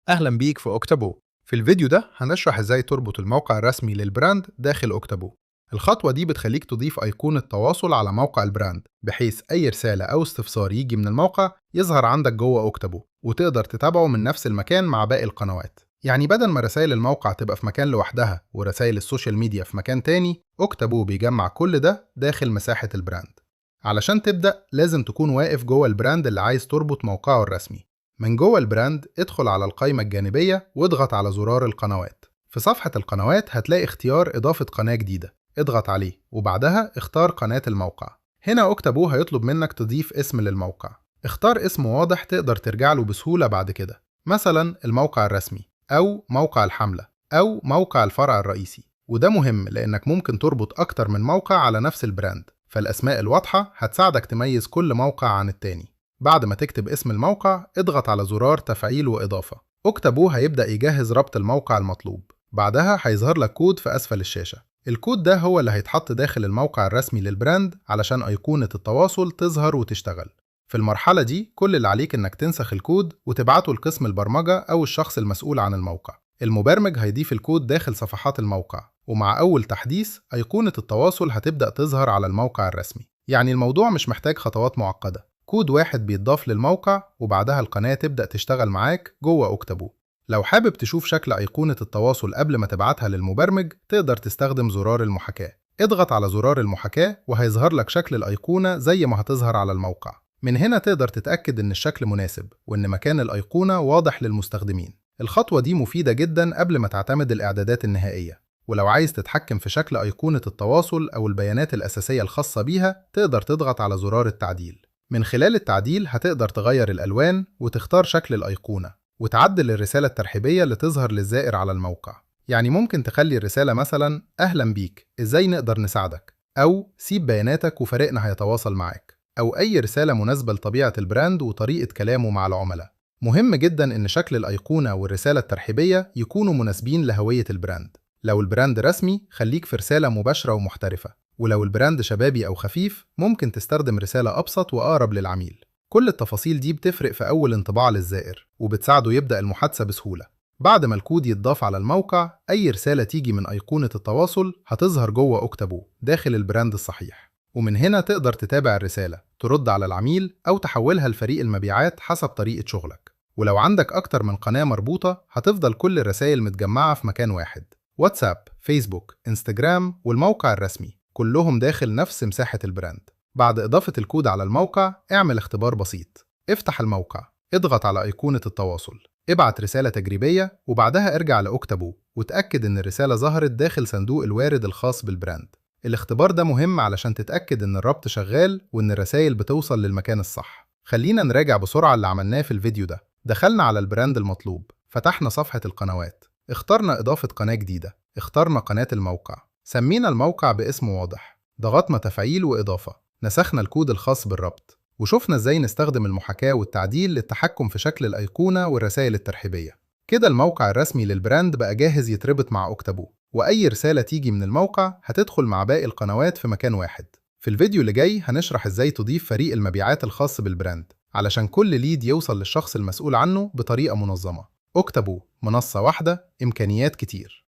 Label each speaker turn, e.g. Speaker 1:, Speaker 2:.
Speaker 1: أهلا بيك في Octaboo. في الفيديو ده هنشرح ازاي تربط الموقع الرسمي لل brand داخل Octaboo. الخطوة دي بتخليك تضيف أيقونة تواصل على موقع ال brand، بحيث أي رسالة أو استفسار يجي من الموقع يظهر عندك جوه Octaboo، وتقدر تتابعه من نفس المكان مع باقي القنوات. يعني بدل ما رسائل الموقع تبقى في مكان لوحدها ورسائل ال social media في مكان تاني، Octaboo بيجمع كل ده داخل مساحة ال brand. علشان تبدأ لازم تكون واقف جوه ال brand اللي عايز تربط موقعه الرسمي. من جوه ال brand ادخل على القائمة الجانبية واضغط على زرار القنوات. في صفحة القنوات هتلاقي اختيار إضافة قناة جديدة، اضغط عليه وبعدها اختار قناة الموقع. هنا Octaboo هيطلب منك تضيف اسم للموقع. اختار اسم واضح تقدر ترجع له بسهولة بعد كده، مثلا الموقع الرسمي أو موقع الحملة أو موقع الفرع الرئيسي. وده مهم لأنك ممكن تربط أكتر من موقع على نفس ال brand، فالأسماء الواضحة هتساعدك تميز كل موقع عن التاني. بعد ما تكتب اسم الموقع اضغط على زرار تفعيل وإضافة. Octaboo هيبدأ يجهز ربط الموقع المطلوب. بعدها هيظهر لك كود في أسفل الشاشة. الكود ده هو اللي هيتحط داخل الموقع الرسمي لل brand علشان أيقونة التواصل تظهر وتشتغل. في المرحلة دي كل اللي عليك إنك تنسخ الكود وتبعته لقسم البرمجة أو الشخص المسؤول عن الموقع. المبرمج هيضيف الكود داخل صفحات الموقع، ومع أول تحديث أيقونة التواصل هتبدأ تظهر على الموقع الرسمي. يعني الموضوع مش محتاج خطوات معقدة، كود واحد بيتضاف للموقع وبعدها القناة تبدأ تشتغل معاك جوه Octaboo. لو حابب تشوف شكل أيقونة التواصل قبل ما تبعتها للمبرمج تقدر تستخدم زرار المحاكاة. اضغط على زرار المحاكاة وهيظهر لك شكل الأيقونة زي ما هتظهر على الموقع. من هنا تقدر تتأكد إن الشكل مناسب وإن مكان الأيقونة واضح للمستخدمين. الخطوة دي مفيدة جدا قبل ما تعتمد الإعدادات النهائية. ولو عايز تتحكم في شكل أيقونة التواصل أو البيانات الأساسية الخاصة بيها تقدر تضغط على زرار التعديل. من خلال التعديل هتقدر تغير الألوان وتختار شكل الأيقونة وتعدل الرسالة الترحيبية اللي تظهر للزائر على الموقع. يعني ممكن تخلي الرسالة مثلا أهلا بيك، إزاي نقدر نساعدك، أو سيب بياناتك وفريقنا هيتواصل معاك، أو أي رسالة مناسبة لطبيعة ال brand وطريقة كلامه مع العملاء. مهم جدا إن شكل الأيقونة والرسالة الترحيبية يكونوا مناسبين لهوية ال brand. لو ال brand رسمي خليك في رسالة مباشرة ومحترفة، ولو ال brand شبابي أو خفيف ممكن تستخدم رسالة أبسط وأقرب للعميل. كل التفاصيل دي بتفرق في أول انطباع للزائر وبتساعده يبدأ المحادثة بسهولة. بعد ما الكود يتضاف على الموقع أي رسالة تيجي من أيقونة التواصل هتظهر جوه Octaboo داخل ال brand الصحيح، ومن هنا تقدر تتابع الرسالة، ترد على العميل أو تحولها لفريق المبيعات حسب طريقة شغلك. ولو عندك أكتر من قناة مربوطة هتفضل كل الرسائل متجمعة في مكان واحد: واتساب، فيسبوك، انستجرام والموقع الرسمي، كلهم داخل نفس مساحة ال brand. بعد إضافة الكود على الموقع اعمل اختبار بسيط. افتح الموقع، اضغط على أيقونة التواصل، ابعت رسالة تجريبية، وبعدها ارجع ل Octaboo وتأكد إن الرسالة ظهرت داخل صندوق الوارد الخاص بال brand. الاختبار ده مهم علشان تتأكد إن الربط شغال وإن الرسائل بتوصل للمكان الصح. خلينا نراجع بسرعة اللي عملناه في الفيديو ده. دخلنا على ال brand المطلوب، فتحنا صفحة القنوات، اخترنا إضافة قناة جديدة، اخترنا قناة الموقع، سمينا الموقع باسم واضح، ضغطنا تفعيل وإضافة، نسخنا الكود الخاص بالربط، وشفنا ازاي نستخدم المحاكاة والتعديل للتحكم في شكل الأيقونة والرسائل الترحيبية. كده الموقع الرسمي لل brand بقى جاهز يتربط مع Octaboo، وأي رسالة تيجي من الموقع هتدخل مع باقي القنوات في مكان واحد. في الفيديو اللي جاي هنشرح ازاي تضيف فريق المبيعات الخاص بال brand علشان كل lead يوصل للشخص المسؤول عنه بطريقة منظمة. Octaboo، منصة واحدة، إمكانيات كتير.